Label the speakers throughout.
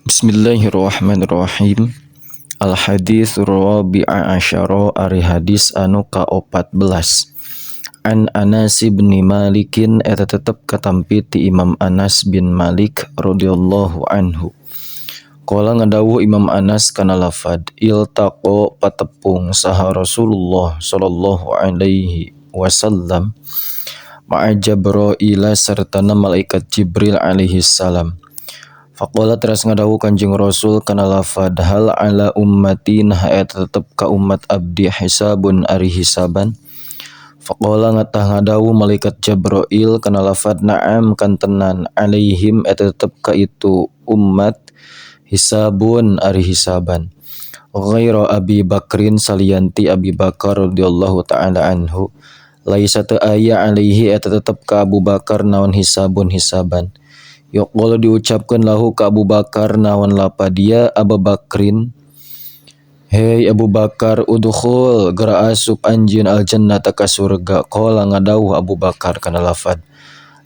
Speaker 1: Bismillahirrahmanirrahim. Al hadis rabi'a asyara ari hadis anu ka-14. An Anas bin Malikin eta tetep katampi ti Imam Anas bin Malik radhiyallahu anhu. Qala ngadawuh Imam Anas kana lafad iltaqa patepung saha Rasulullah sallallahu alaihi wasallam ma'a Jabraila sartana malaikat Jibril alaihi salam. Faqala teras ngadawuh Kanjeng Rasul kana lafad hal ala ummati nah eta tetep ka umat abdi hisabun ari hisaban. Faqala ngatah ngadawuh malaikat Jibril kana lafad na'am kantenan alaihim eta tetep ka itu umat hisabun ari hisaban. Ghaira Abi Bakrin salianti Abi Bakar radhiyallahu ta'ala anhu. Laisa teu aya alaihi eta tetep ka Abu Bakar naon hisabun hisaban. Yuqalu diucapkeun lahu ka Abu Bakar naon lapadia Abu Bakrin. Hei Abu Bakar udkhul geura asup anjeun aljannata ka surga. Qala ngadawuh Abu Bakar kana lafad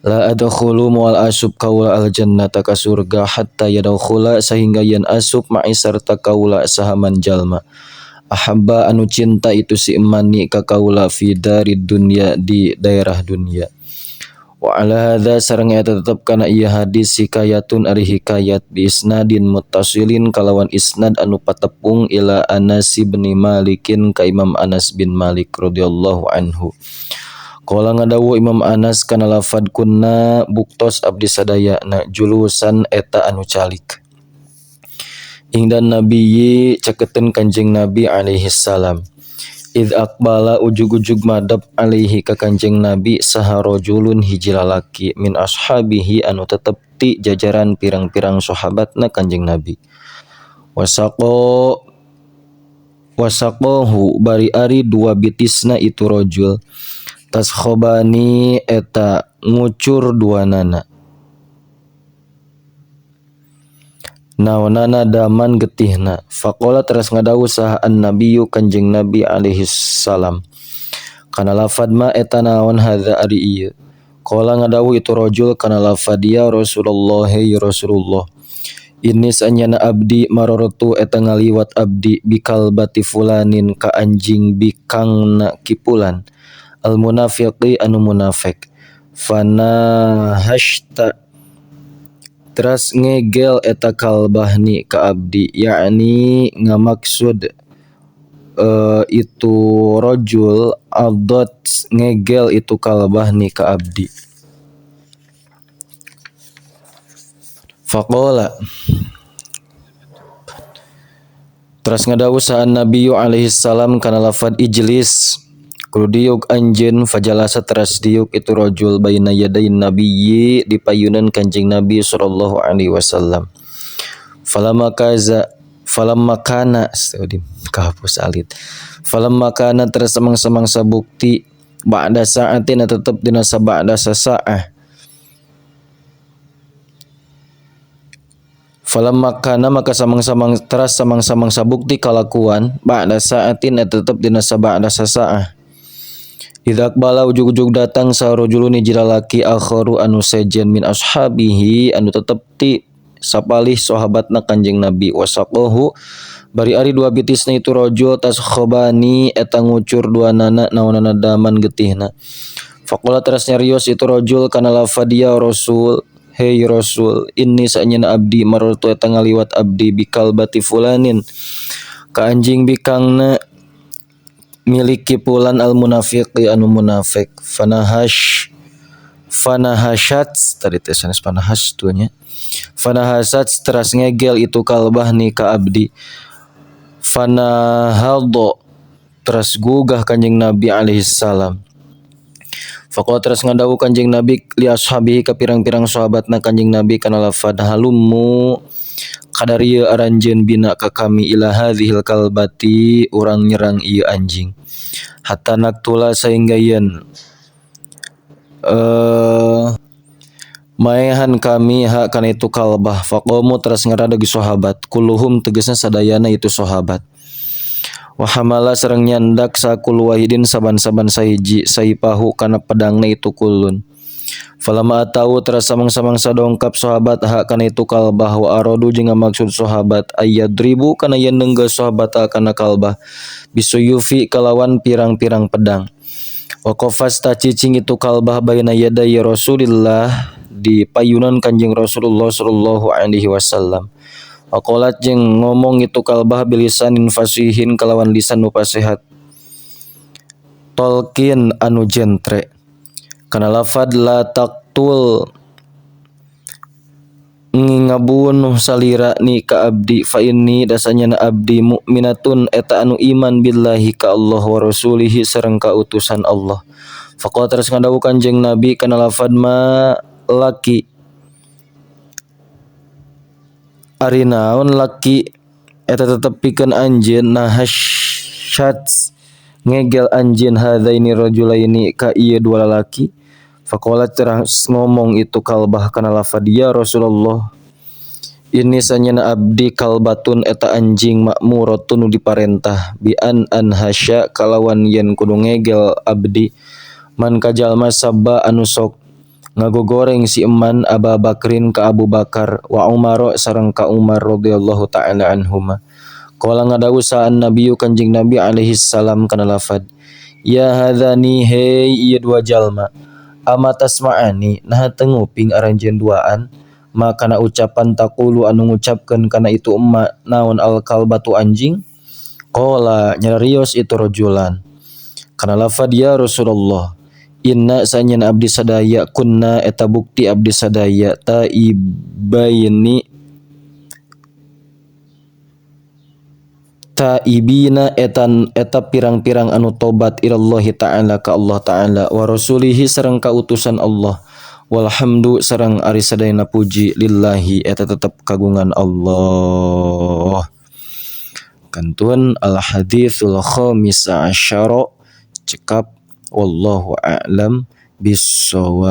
Speaker 1: la adkhulu moal asup kaula aljannata ka surga hatta yadkhula sahingga yen asup ma'i sarta kaula saha man jalma ahabba anu cinta itu si emani ka kaula fi darid dunya di daerah dunya. Wa ala hadza sareng eta tetep kana ieu hadis hikayatun ari hikayat bi isnadin muttasilin kalawan isnad anu patepung ila Anas bin Malikin ka Imam Anas bin Malik radhiyallahu anhu. Qala ngadawuh Imam Anas kana lafad kunna buktos abdi sadayana julusan eta anu calik. Ingdan nabiyyi caketeun Kanjeng Nabi alaihi salam. Id aqbala ujug-ujug madep alaihi ka Kanjeng Nabi saha rajulun hiji lalaki min ashabihi anu tetep ti jajaran pirang-pirang sahabatna Kanjeng Nabi. Wasaqo wasaqahu bari ari dua bitisna itu rajul taskhobani eta ngucur duanana. Naonana daman getihna. Faqala teras ngadawuh saha an-nabiyyu Kanjeng Nabi alaihi salam. Kana lafad ma eta naon hadza ari ieu. Qala ngadawuh itu rajul kana lafad ya Rasulullah hey Rasulullah. Inni sanyana abdi marortu eta ngaliwat abdi bikalbati fulanin ka anjing bikangna kipulan. Al munafiqi anu munafik. Fanahashta teras ngegel eta kalbahni ka abdi yakni ngamaksud itu rajul adot ngegel itu kalbahni ka abdi. Faqala teras ngadawuh saha Nabi alaihi salam kana lafad ijlis kudu diuk anjeun fajalasa teras diuk itu rajul baina yadayin nabiyyi di payunan Kanjeng Nabi sallallahu alaihi wasallam. Falamma kaza falamma kana kahapus alit. Falamma kana teras samang-samangsa bukti ba'da sa'atin tetep dina saba'da sasaah. Falamma kana maka samang-samang teras samang-samangsa bukti kalakuan ba'da sa'atin tetep dina saba'da sasaah. Idza aqbala ujug-ujug datang sarojulun hiji lalaki akharu anu sejen min ashabihi anu tetep ti sapalih sahabatna Kanjeng Nabi wasaqahu bari ari dua bitisna itu rajul taskhobani eta ngucur duanana naonana daman getihna. Faqala teras nyarios itu rajul kana lafad ya Rasul hey Rasul inni sanyana abdi marortu eta ngaliwat abdi bikalbati fulanin ka anjing bikangna miliki pulan al munafiqi anu munafik fanahash fanahashat tadi teh sanes fanahas tuh nya fanahasat teras ngegel itu kalbahni ka abdi fanahadho teras gugah Kanjeng Nabi alaihi salam. Faqala teras ngadawuh Kanjeng Nabi li ashabihi ka pirang-pirang sahabatna Kanjeng Nabi kana lafad halummu kadarieu aranjeun bina ka kami ila hadhil kalbati urang nyerang ieu anjing hatta naktula sehingga yen maehan kami ha kana itu kalbah. Faqamu teras ngaradeg sahabat kulluhum tegasna sadayana itu sahabat. Wa hamala sareng nyandak sakul wahidin saban-saban sahiji saipahu kana pedangna itu kulun. Falama atau teras samang-samangsa dongkap sahabat ha kana itu kalbah wa aradu jeung ngamaksud sahabat ayyadribu kana yen neunggeul sahabat kana kalbah bisuyufi kalawan pirang-pirang pedang. Wa qafas cicing itu kalbah baina yaday Rasulillah di payunan Kanjeng Rasulullah sallallahu alaihi wasallam. Wa qalat jeung ngomong itu kalbah bilisanin fasihin kalawan lisan nu pasehat tolkin anu jentre. Kana lafad la taqtul ngabunuh salira ni ka abdi fa inni dasanyana abdi mukminatun eta anu iman billahi ka Allah wa rasulihi sareng ka utusan Allah. Faqala teras ngadawuh Kanjeng Nabi kana lafad ma laki ari naon laki eta tetep pikeun anjeun nahasyat ngegel anjeun hadzaini rajulaini ka ieu dua lalaki. Faqala teras ngomong itu kalbah kana lafad ya Rasulullah ini sanyana abdi kalbatun eta anjing makmuratun nu diparentah bi an anhasya kalawan yen kudu ngegel abdi man kajalma sabba anu sok ngagogoreng si eman Aba Bakrin ka Abu Bakar wa Umar sareng ka Umar radhiyallahu ta'ala anhuma. Qala ngadawuh saan nabiyyu Kanjeng Nabi alaihi salam kana lafad ya hadzani hey ieu dua jalma ama tasma'ani naha teu nguping aranjeun duaan ma kana ucapan taqulu anu ngucapkeun kana itu emma naon al kalbatu anjing. Qala nyarios itu rajulan kana lafad ya Rasulullah inna sanyen abdi sadaya kunna eta bukti abdi sadaya taibaini taibina etan eta pirang-pirang anu tobat ilallahi ta'ala ka Allah ta'ala wa rasulihi sareng ka utusan Allah walhamdu sareng ari sadayana puji lillahi eta tetep kagungan Allah. Kantun al haditsul khamisa asyara cekap wallahu a'lam bissawab.